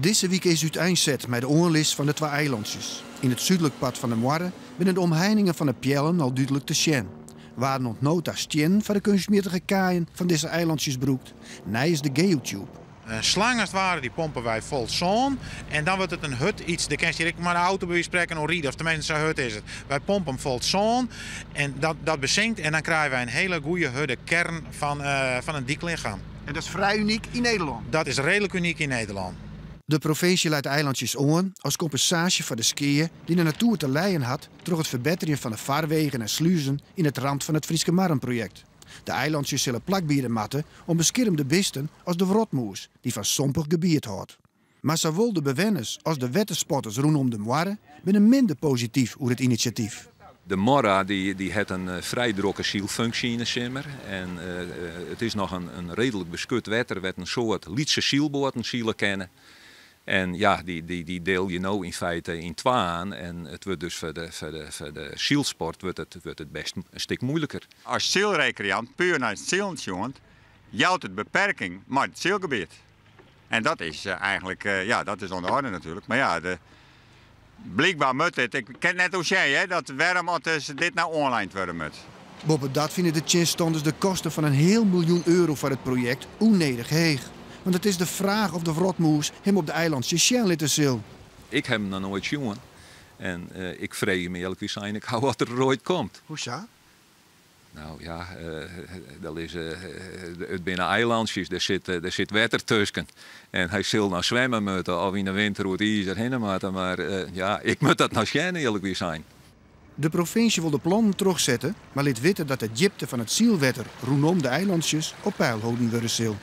Dizze wike is úteinset mei de oanlis fan de twa eilantsjes. Yn it súdlik part fan de Moarre binne de omheiningen fan de peallen al dúdlik te sjen. Waarden oant no ta stiennen foar de keunstmjittige kaaien fan dizze eilantsjes brûkt, nij is de geotube. In slang as it ware, dy pompe wy fol sân en dan wurdt it in hurd iets. Dêr kinst hjir ek mei de auto by wize fan sprekken oer ride, of teminsten sa hurd is it. Wy pompe him fol sân en dat, dat besinkt en dan krije wy in hiele goede hurde kern fan, fan in dyklichem. En dat is frij unyk yn Nederlân? Dat is reedlik unyk yn Nederlân. De provinsje leit de eilantsjes oan as kompensaasje foar de skea dy't de natoer te lijen hat troch it ferbetterjen fan de farwegen en sluzen yn it ramt fan it Fryske Marrenprojekt. De eilantsjes sille plak biede moatte oan beskermde bisten as de wrotmûs, dy't fan sompich gebiet hâldt. Mar sawol de bewenners as de wettersporters rûnom de Moarre binne minder posityf oer it inisjatyf. De Morra dy hat in frij drokke sylfunksje yn 'e simmer en it is noch in reedlik beskut wetter wêr't in soad lytse sylboaten sile kinne. En ja, dy deel je no yn feite yn twaen en it wurdt dus foar de sylsport wurdt it best in stik moeiliker. As sylrekreant, puer nei it silen sjoen, jout it beperking mei it sylgebiet. En dat is eigenlik, ja, dat is oan de orde natuerlik. Mar ja, de, blykber moat dit, ik kin it net oersjen hear, dat wêrom oft dus dit no oanlein wurde moat. Boppedat fine de tsjinstanners de kosten fan in heal miljoen euro foar it projekt ûnnedich heech. Want it is de fraach oft de wrotmûs him op de eilantsjes sjen litte sil. Ik ha him noch noait sjoen en ik freegje my earlik sein ek ôf oft er der oait komt. Hoe sa? Nou ja, der lizze, it binne eilantsjes, dêr sit, dêr sit wetter tusken. En hy sil dan swimme moatte of yn de winter oer it iis derhinne moatte. Mar ja, ik moat dat noch sjen earlik sein. De provinsje wol de plannen trochsette, mar lit witte dat de djipte fan it sylwetter rûnom de eilantsjes op peil holden wurde sil.